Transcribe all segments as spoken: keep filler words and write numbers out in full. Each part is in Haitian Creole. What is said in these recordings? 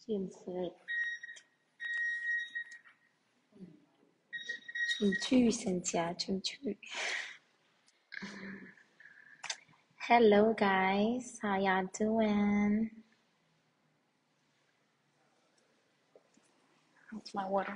Kim Fred. Tu me tues, Cynthia, tu me tues. Hello, guys. How y'all doing? That's my water.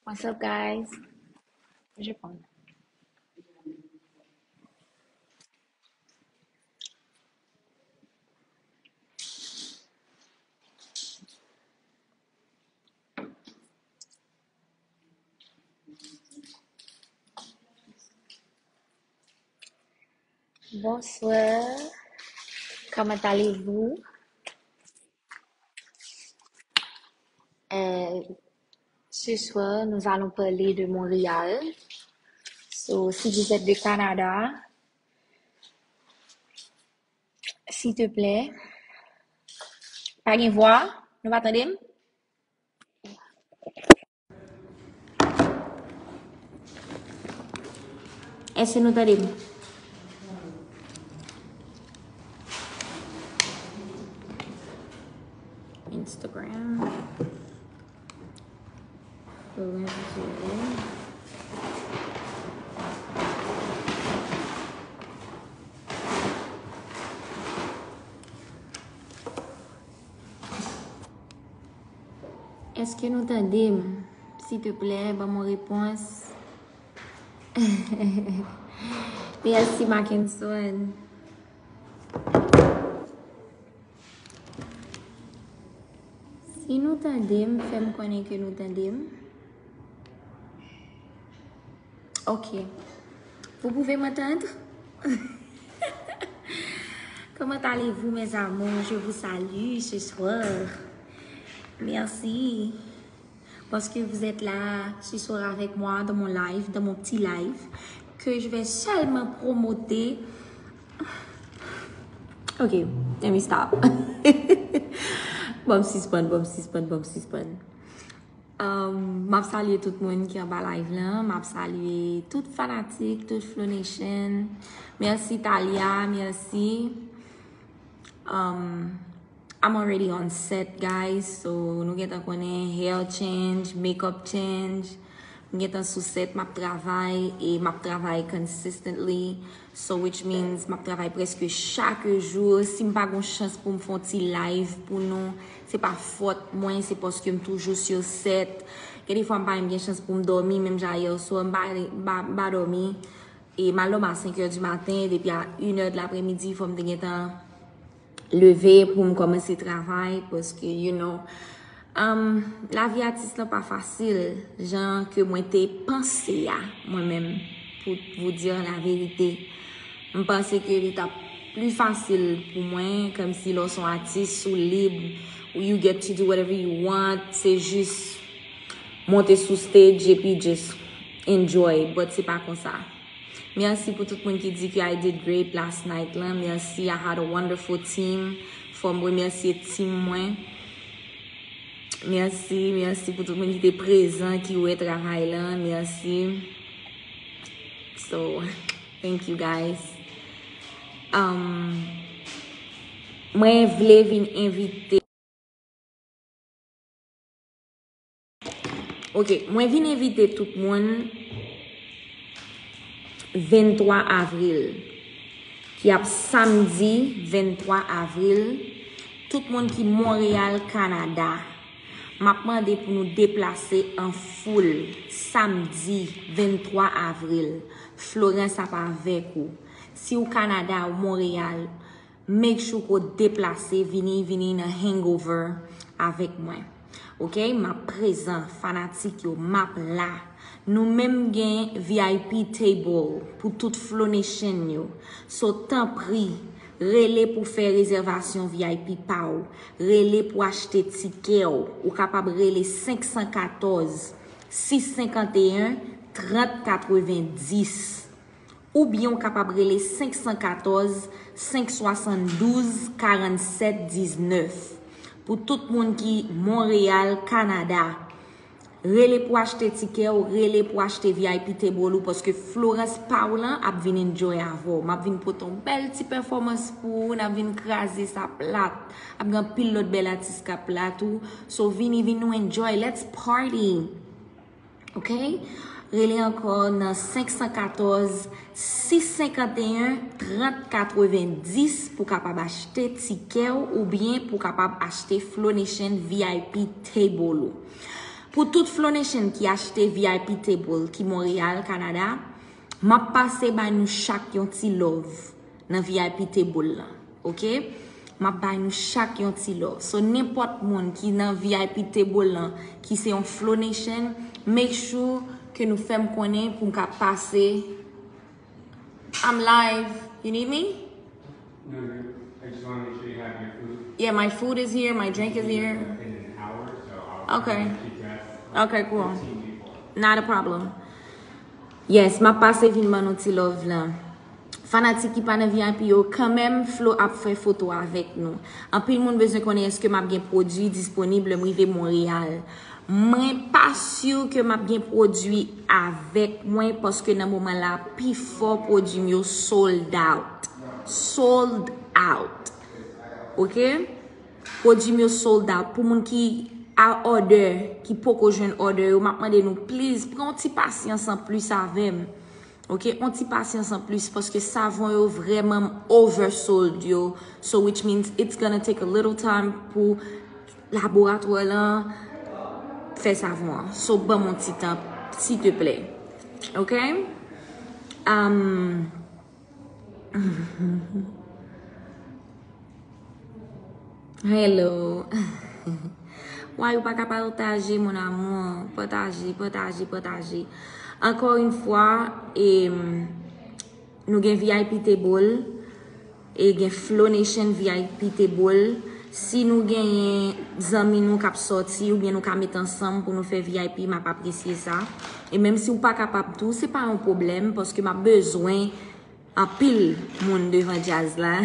What's up, guys? Je prends. Bonsoir. Comment allez-vous? Euh, ce soir, nous allons parler de Montréal. So, si vous êtes de Canada, s'il te plaît, pa gen vwa, nou pa tande m? Èske nou tande m? Instagram. Florence Gérard. Èske nou tande m? Siteplè, ban m yon repons. Mèsi, Mackenson. Si nou tande m, fè m konnen ke nou tande m. Ok. Vous pouvez m'entendre? Comment allez-vous, mes amours? Je vous salue ce soir. Merci parce que vous êtes là ce soir avec moi dans mon live, dans mon petit live que je vais seulement promoter. Ok, let me stop. Bon, m sispann, bon, m sispann, bon, m sispann. Um, m ap salye tout moun ki anba live lan. M ap salye tout fanatik, tout Flow Nation. Mèsi, Talia, mèsi. Um, I'm already on set, guys. So, nou gentan konnen hair change, makeup change. M gentan sou set, m ap travay, e m ap travay consistently. So, which means, m ap travay prèske chak jou. Si m pa gon chans pou m fè yon ti live pou nou, se pa fòt mwen, se paske m toujou sou set. Gen de fwa, m pa menm gen chans pou m dòmi, menm jan yè swa, m pa, m pa, m pa dòmi. E m al dòmi a senk è di maten, depi a inè di lapremidi, fò m te gentan leve pou m kòmanse travay, paske, you know, um, lavi atis lan pa fasil, jan ke mwen te panse a, mwen menm, pour vous dire la vérité. M panse ke li t ap pli fasil pou mwen, kòmsi lè w se yon atis, ou lib, you get to do whatever you want, se jis monte sou stage epi just enjoy, but se pa konsa. Mèsi pou tout moun ki di ke I did great last night lan. Mèsi, I had a wonderful team. Fò m remèsye team mwen. Mèsi, mèsi pou tout moun ki te prezan, ki wè travay lan. Mèsi. So, thank you guys. Um, mwen vle vin envite Ok, mwen vin envite tout moun venntwa avril, ki ap samdi venntwa avril, tout moun ki Monreyal, Kanada, m ap mande pou nou deplase an foul samdi venntwa avril. Florence ap avèk ou. Si w Kanada, ou Monreyal, make sure ke w deplase, vini, vini nan hangover avèk mwen. Ok, m ap prezan, fanatik yo, m ap la. Nou menm gen V I P table pou tout Flow Nation yo. So, tanpri, rele pou fè rezèvasyon V I P pa w. Rele pou achte tikè w. Ou kapab rele senk san katòz, sis senkanteyen, trant katrevenndis. Oubyen w kapab rele senk san katòz, senk swasanndouz, karannsèt diznèf. Pou tout moun ki Montréal, Canada, rele pou achte tikè w, rele pou achte V I P table ou, paske Florence pa w lan ap vin enjoy avè w. M ap vin pote yon bèl ti pèfòmans pou ou, n ap vin kraze sa plat. Ap gen anpil lòt bèl atis k ap la tou. So vini, vin nou enjoy, let's party. Ok? Rele ankò nan senk san katòz, sis senkanteyen, trant katrevenndis pou kapab achte tikè w oubyen pou kapab achte Flow Nation V I P table ou. Pou tout Flow Nation ki achte V I P table ki Montréal, Canada, m ap pase bay nou chak yon ti love nan V I P table lan. Ok? M ap bay nou chak yon ti love. So, nenpòt moun ki nan V I P table lan, ki se yon Flow Nation, make sure ke nou fè m konnen pou m ka pase. I'm live. You need me? No, no. I just want to make sure you have your food. Yeah, my food is here, my drink is here. In an hour, so I'll Okay. Get you dressed, like, Okay, cool. fifteen before. Not a problem. Yes, m ap pase vin ban nou ti love lan. Fanatik ki pa nan V I P yo, kanmenm Flo ap fè foto avèk nou. Anpil moun bezwen konnen èske m ap gen pwodui disponib lè m rive Montréal. Mwen pa si ke m ap gen pwodui avèk mwen paske nan moman la pifò pwodui m yo sold out. Sold out. Ok? Pwodui m yo sold out. Pou moun ki a order, ki poko jwenn order yo, m ap mande nou please pran yon ti pasyans anplis avè m. Ok, yon ti pasyans anplis paske savon yo vrèman oversold yo. So which means it's gonna take a little time pou laboratwa lan fè savon an. So ban m yon ti tan, s'il te plaît. Ok? Um, Hello. Why ou pa ka pataje, mon amour? Pataje, pataje, pataje. Encore une fois, e, nou gen V I P table, e gen Flow Nation V I P table. Si nou genyen zanmi nou k ap sòti, oubyen nou ka met ansanm pou nou fè V I P, m ap apresye sa. E menm si ou pa kapab tou, se pa yon pwoblèm, paske m ap bezwen anpil moun devan djaz la.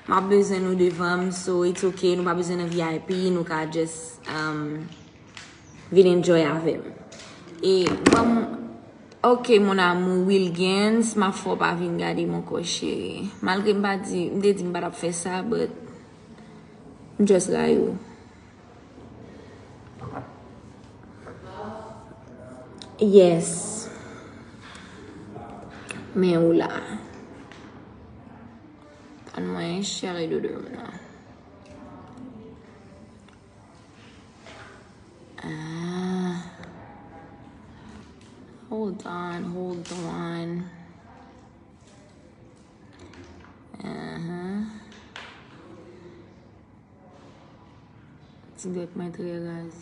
M ap bezwen nou devan m, so it's ok, nou pa bezwen nan V I P, nou ka just um, vin enjoy avè m. E ban m, ok, mon amour Wilgens, m ap fè w pa vin gade m ankò cheri. Malgre m pa di, m te di m pa t ap fè sa, but m just rayi w. Yes. Men ou la. Ban mwen cheri doudou m nan. Ah. Hold on, hold on. Uh-huh. Ti dwèt mwen trè raz.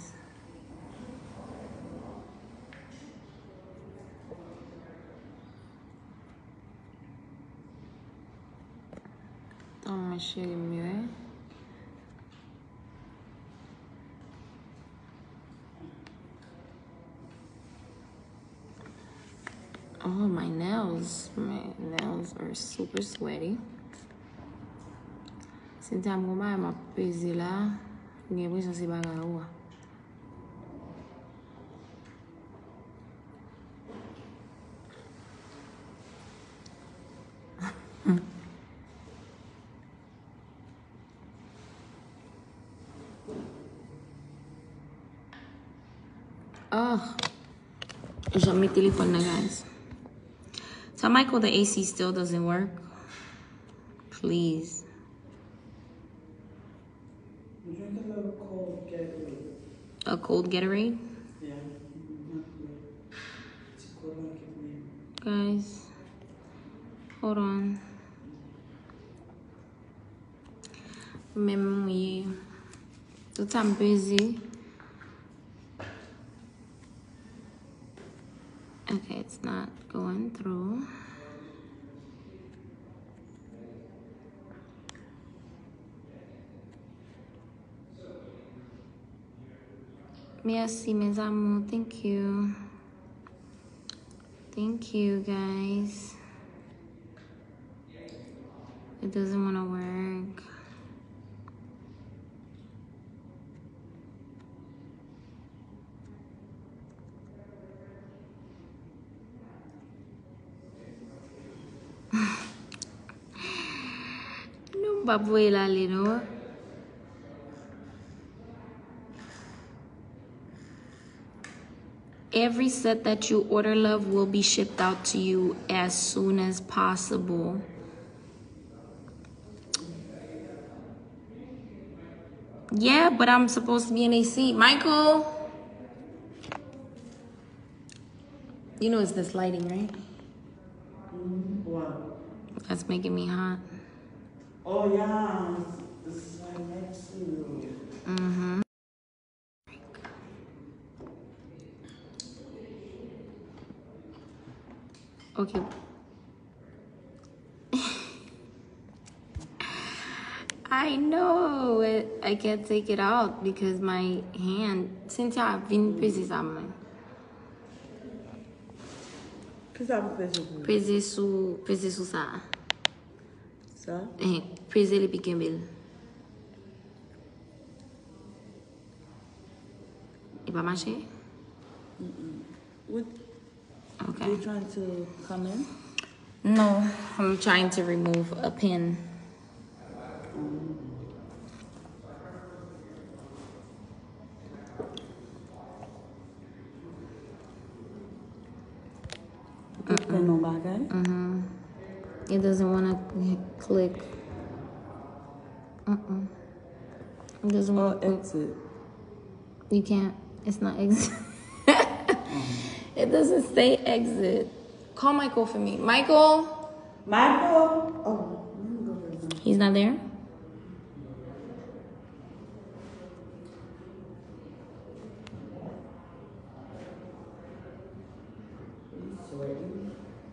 Tan mwen cheri m yo, wi. Oh, my nails. My nails are super sweaty. Cynthia, m gon bagay m ap peze la. M gen enpresyon se bagay ou a. Oh, jan m met telefòn nan, guys. Tell Michael the A C still doesn't work. Please. Drink a little cold Gatorade. A cold Gatorade? Yeah. Ti cola ki pou Guys, hold on. Men m mouye. Tout sa m peze. Okay, it's not going through. Merci, mes amours. Thank you. Thank you, guys. It doesn't want to work. Ou p ap voye l ale, non. Every set that you order, love, will be shipped out to you as soon as possible. Yeah, but I'm supposed to be in A C. Michael! You know it's this lighting, right? Mm, wow. That's making me hot. Oh, yeah. This is right next to you. Mm-hmm. Okay. I know it, I can't take it out because my hand. Cynthia, vin peze sa mwen. Ki sa pou peze pou? Peze sou, peze sou sa. Sa? Eh, peze l epi kenbe l. Li pa mache? What? Okay. You trying to come in? No, I'm trying to remove a pin. Ou fè non bagay? Mm-hmm. It doesn't want to click. Mm-mm. It doesn't Oh, want to click. Exit. You can't. It's not exit. It doesn't say exit. Call Michael for me. Michael! Michael! Oh, let me go get him. He's not there?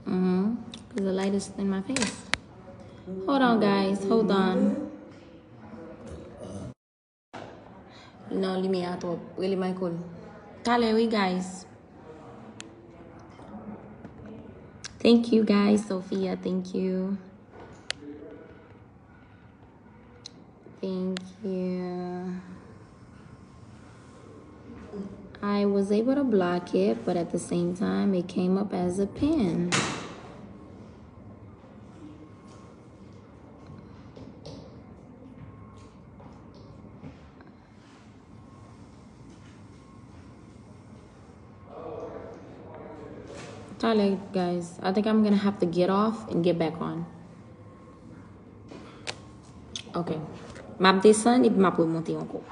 Mm-hmm. Because the light is in my face. Hold on, guys. Hold on. Non, limyè a twòp. Rele Michael. Talè, wi, guys. Thank you, guys. Sophia, thank you. Thank you. I was able to block it, but at the same time, it came up as a pin. Talè, guys. I think I'm gonna have to get off and get back on. Ok. M ap desann epi m ap remonte ankò.